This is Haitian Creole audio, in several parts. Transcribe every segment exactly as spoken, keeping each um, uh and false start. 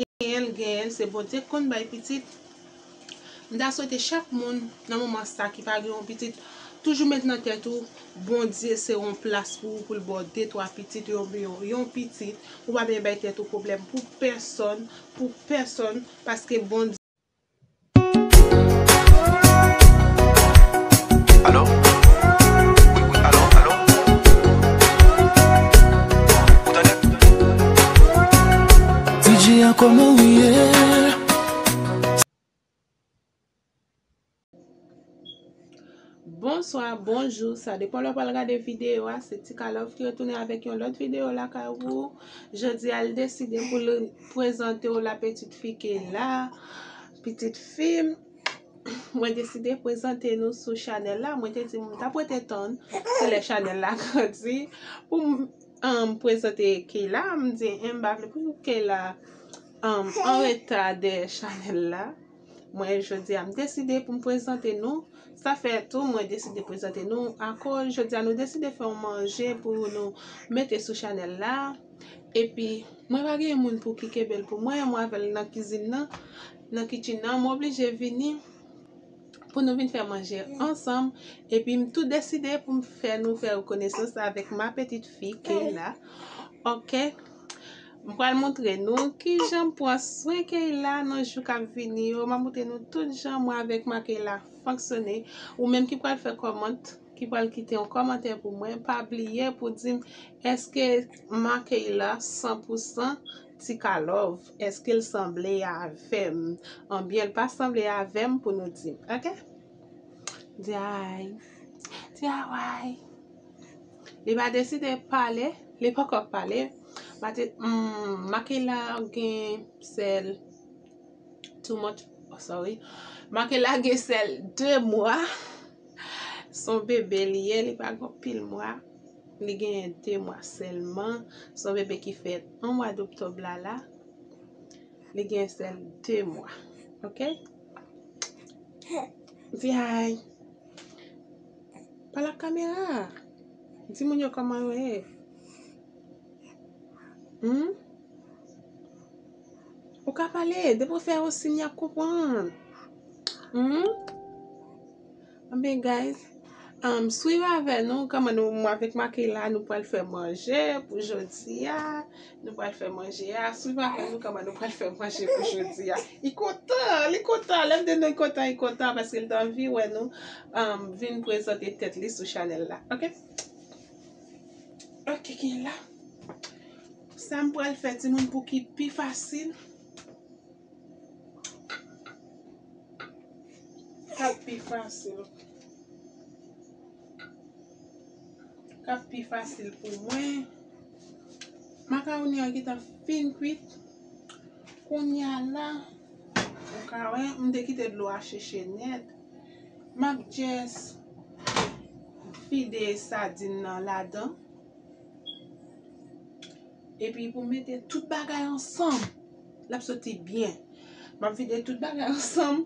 genyen l, genyen l, se Bondye k konn bay pitit. M ta swete chak moun nan moman sa ki pa gen yon pitit, toujou met nan tèt ou, Bondye se yon plas pou ou, pou l ba w de, twa pitit, yon, yon, yon pitit. Ou pa bezwen bay tèt ou pwoblèm pou pèsonn, pou pèsonn, paske Bondye Alo? Wi, wi, alo, alo? Ou tande? D J a, kòman w ye? Bonswa, bonjou, sa depann lè w pral gade videyo a, se Tika Love ki retounen avèk yon lòt videyo lakay ou. Jodi a, l deside pou l prezante w la petite fille ke la, pitit fi m. Mwen deside prezante nou sou chanèl la. Mwen te di m t ap rete tann se lè chanèl la grandi pou m, um, prezante Keyla. M di, "M pa vle pou Keyla, um, an reta dèyè chanèl la." Mwen, jodi a, m deside pou m prezante nou. Sa fè tou, mwen deside prezante nou. Akoz, jodi a, nou deside fè yon manje pou nou mete sou chanèl la. Epi, mwen pa gen moun pou ki kenbe l pou mwen, mwen avè l nan kizin nan, nan kitchen nan, mwen oblije vini pou nou vin fè manje ansanm. Epi, m tou deside pou m fè nou fè konesans avèk ma petite fille, Keyla. Oke? M pral montre nou kijan m pran swen Keyla nan jou k ap vini yo. M ap montre nou tout jan mwen avèk ma Keyla fonksyone. Ou menm ki pral fè kòmant, ki pral kite yon kòmantè pou mwen, pa bliye pou di m, èske ma Keyla san pou san Tika Love? Èske l sanble avè m? Anbyen, l pa sanble avè m pou nou di m, oke? Di ay. Di ay. Li pa deside pale, li poko pale. Ma te, mm, ma Keyla gen sèl too much, oh, sorry. Ma Keyla gen sèl de mwa. Se yon bebe li ye, li pa gen pil mwa. Li gen de mwa sèlman. Se yon bebe ki fèt an mwa doktòb la la. Li gen sèl de mwa. Oke? Di ay. Pale ak kamera a. Di moun yo kòman yo ye. Hmm? Ou ka pale, depi w fè yon siy, y ap konprann. Hmm? Anben, guys, um, swiv avè nou, kòman nou, mwen avèk ma Keyla, nou pral fè manje pou jodi a. Nou pral fè manje a. Swiv avè nou, kòman nou pral fè manje pou jodi a. Li kontan, li kontan. Lè m di nou li kontan, li kontan, paske l t anvi wè nou, um, vin prezante tèt li sou chanèl la. Oke? Oke, Keyla. Sa m pral fè, timoun, pou ki pi fasil. K ap pi fasil. K ap pi fasil pou mwen. Makawoni an gentan fin kwit. Kounye a la, ou ka wè, m te kite dlo a cheche nèt. M ap just vide sadin nan ladan. Epi pou mete tout bagay ansanm, l ap soti byen. M ap vide tout bagay ansanm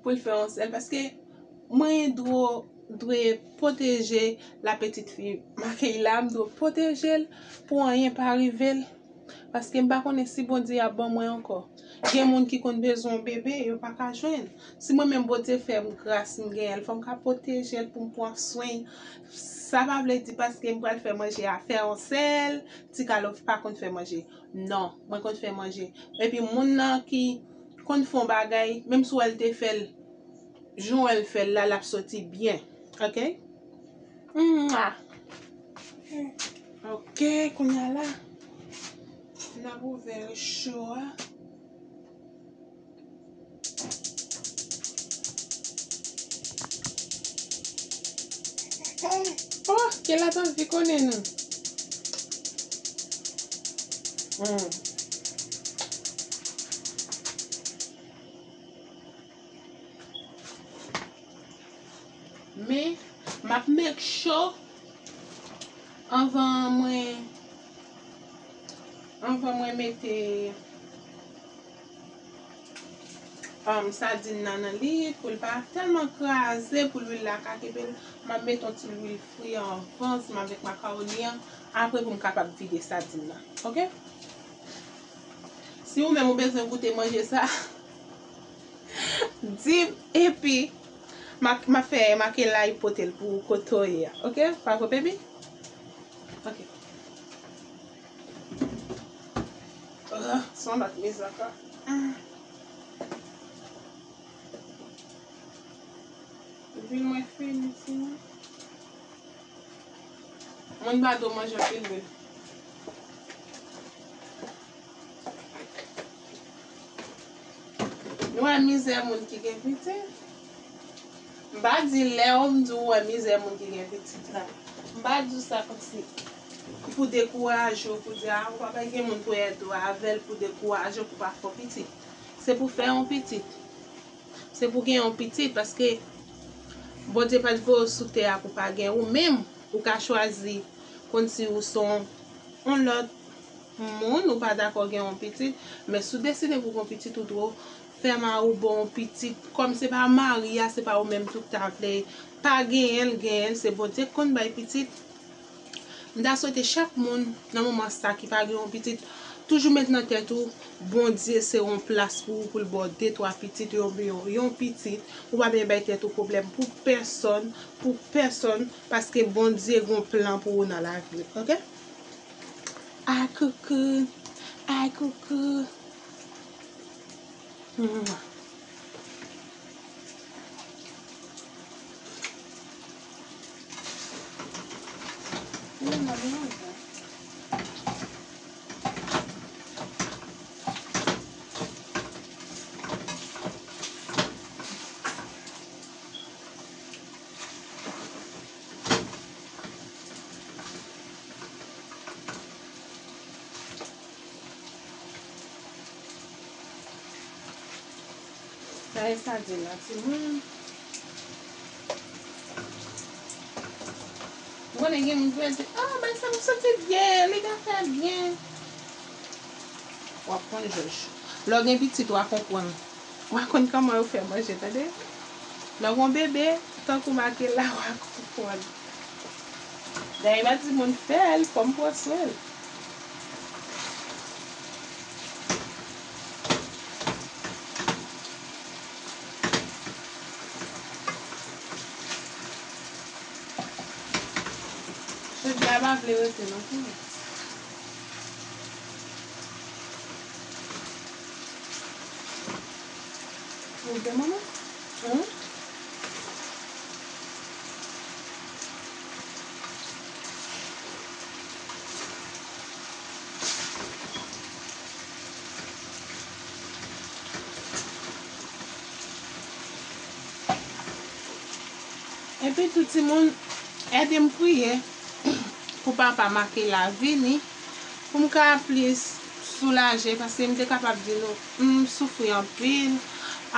pou l fè yon sèl. Paske mwen dwe, dwe pwoteje la petite fille ma Keyla, m dwe pwoteje l pou anyen pa rive l. Paske m pa konnen si Bondye ap ban mwen ankò. Gen moun ki konn bezwen yon bebe, yo pa ka jwenn. Si mwen menm Bondye fè m gras, m genyen l, fò m ka pwoteje l pou m pran swen l. Sa pa vle di paske m pral fè manje a, fè yon sèl, Tika Love pa konn fè manje. Non, mwen konn fè manje. Epi moun nan ki konn fè yon bagay, menm si w wè l te fè l, jan w wè l fè l la, l ap soti byen. Oke? Mwa. Oke, kounye a la, n ap ouvè recho a. Oh, Keyla t anvi konnen nou. Hmm. Men, m ap make sure anvan mwen, anvan mwen mete, um, sadin nan nan li, pou l pa tèlman kraze, pou lwil la ka kenbe l. M ap mete yon ti lwil fri anvan, ansanm avèk makawoni an, apre pou m kapab vide sadin nan. Oke? Si ou menm ou bezwen goute manje sa, di m, epi m a, m a fè Makela pote l pou ou kote w ye a. Oke? Pa vre, baby? Oke. Ah, se yon lòt miz ankò. Ah. Vil mwen fini, sinon. Moun pa dwe manje anpil lwil. Nou wè mizè moun ki gen pitit? M pa di lè w m di w wè mizè moun ki gen pitit la. M pa di w sa kòmsi pou dekouraje w, pou di, a, ou pa bay gen moun pou ede w avè l, pou dekouraje w, pou pa fè w pitit. Se pou fè yon pitit. Se pou gen yon pitit, paske Bondye pa t voye w sou tè a pou pa gen. Ou menm, ou ka chwazi konn si ou se yon, yon lòt moun, ou pa dakò gen yon pitit, men si w deside pou gen yon pitit, ou dwe fè mari w ba w yon pitit. Kòm se pa mari a, se pa ou menm tou ki ta vle pa genyen l, genyen l, se Bondye k konn bay pitit. M ta swete chak moun nan moman sa ki pa gen yon pitit, toujou met nan tèt ou, Bondye se yon plas pou ou, pou l ba w de, twa pitit, yon, yon, yon pitit. Ou pa bezwen bay tèt ou pwoblèm pou pèsonn, pou pèsonn, paske Bondye gen yon plan pou ou nan lavi, oke? Ay, koukou, ay, koukou. Mwa. Sa e sa di la, timoun. Ou konnen gen moun ki rete, ah, bay sa m santi byen, li ka fè byen. W ap konn jòj. Lè w gen pitit, w a konprann. W a konn kòman yo fè manje, tande? Lè w gen bebe, tankou Makela, w a konprann. Dayè, m a di moun fè l, fò m pran swen l. Jodi a pa vle rete non pou mwen. Ou te manman? Hum? Epi tou timoun, ede m priye pou papa Makela vini, pou m ka plis soulaje, paske m te kapab di nou, m soufri anpil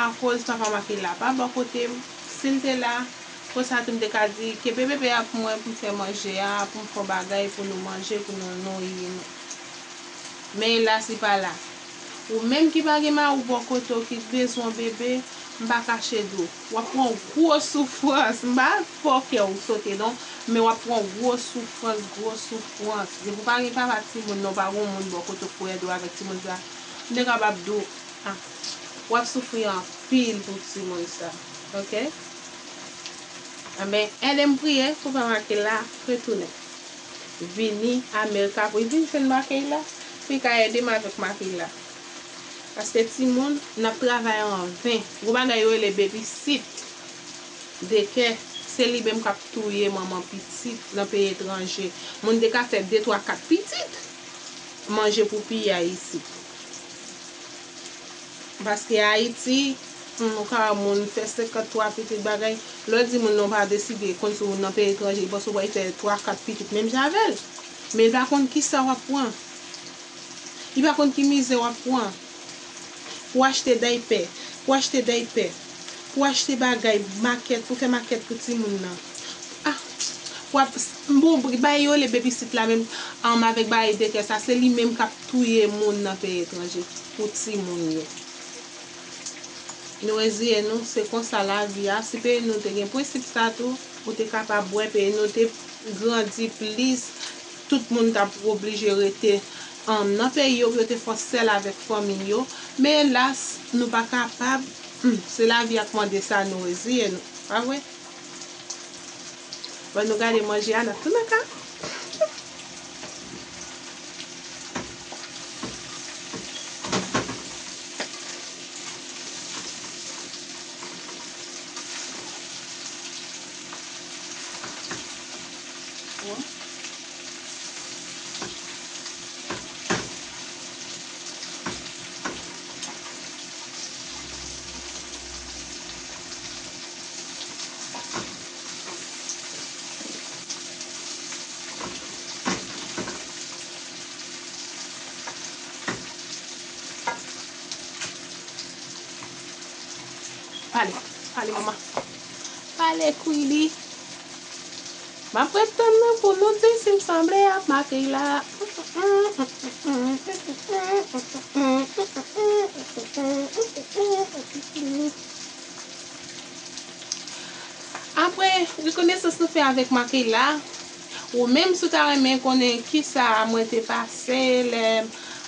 akoz papa Makela pa bò kote m. Si l te la, konsa tou m te ka di, kenbe bebe a pou mwen, pou m fè manje a, pou m fè yon bagay, pou nou manje, pou nou nouri nou. Men elas, li pa la. Ou menm ki pa gen mari w bò kote w, ki bezwen yon bebe, m pa kache di w. W ap pran gwo soufrans. M pa fè w kè w sote non, men w ap pran gwo soufrans, gwo soufrans. Depi w pa gen papa timoun nan, w pa gen moun bò kote w pou ede w avèk timoun sa, m te kapab di w, ah, w ap soufri anpil pou timoun sa. Oke? Enben, ede m priye pou papa Makela retounen. Vini Amerika pou l vin jwenn Makela, pou l ka ede m avèk Makela. Paske timoun, n ap travay an ven. Gon bagay yo rele babysit. De kè, se li menm k ap touye manman pitit nan peyi etranje. Moun te ka fè de, twa, kat pitit. Manje pou piya isit. Paske Ayiti, hmm, ou ka wè moun fè senkanntwa pitit bagay. Lè w di moun nan pa deside konn si w nan peyi etranje, li panse w pral fè twa, kat pitit menm jan avè l. Men li pa konn kisa w ap pran. Li pa konn ki mizè w ap pran. Pou achte daypè, pou achte daypè, pou achte bagay, makèt, pou fè makèt pou timoun nan. Ah, w ap, bon, bagay yo rele babysit la menm, ansanm avèk bagay de kè sa, se li menm k ap touye moun nan peyi etranje pou timoun yo. Nou reziye nou, se konsa lavi a. Si peyi nou te gen prensip sa tou, ou te kapab wè peyi nou te grandi plis, tout moun t ap oblije rete um, nan peyi yo pou yo te fè sèl avèk fanmi yo. Men elas, nou pa kapab. Hmm, se lavi a k mande sa, nou reziye nou. Pa vre? Bon, nou gade manje a, n ap tounen ka. Pale, pale, manman. Pale, Kwili. M ap ret tann nan pou nou di si m sanble ak Makayla. Apre rekonesans nou fè avèk Makayla, ou menm si w ta renmen konnen kisa mwen te pase lè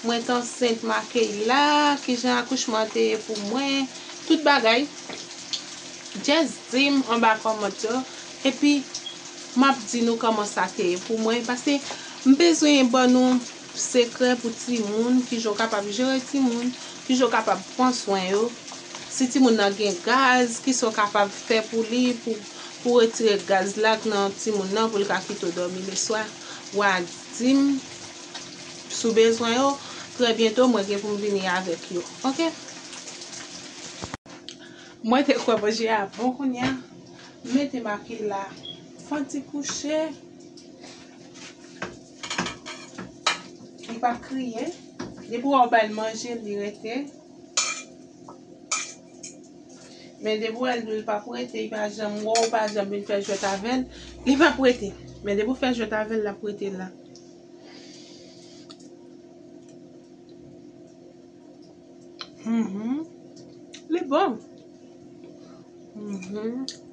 mwen t ansent Makayla, kijan akouchman te ye pou mwen, tout bagay, just di m anba kòmantè, epi m ap di nou kòman sa te ye pou mwen, paske m bezwen ban nou sekrè pou timoun, kijan w kapab jere timoun, kijan w kapab pran swen yo. Si timoun nan gen gaz, kisa w kapab fè pou li, pou, pou retire gaz la k nan timoun nan, pou l ka kite w dòmi leswa. W a di m si w bezwen yo, trè byento mwen gen pou m vini avèk yo. Oke? Mwen te kwè manje a bon kounye a. M mete Makayla fè ti kouche. Li p ap kriye. Depi w wè w ba l manje, li rete. Men depi w wè l, li p ap rete, li pa janm wè w, ou pa janm vin fè jwèt avè l, li p ap rete. Men depi w fè jwèt avè l, l ap rete la. Mhm. Li bon. Mhm.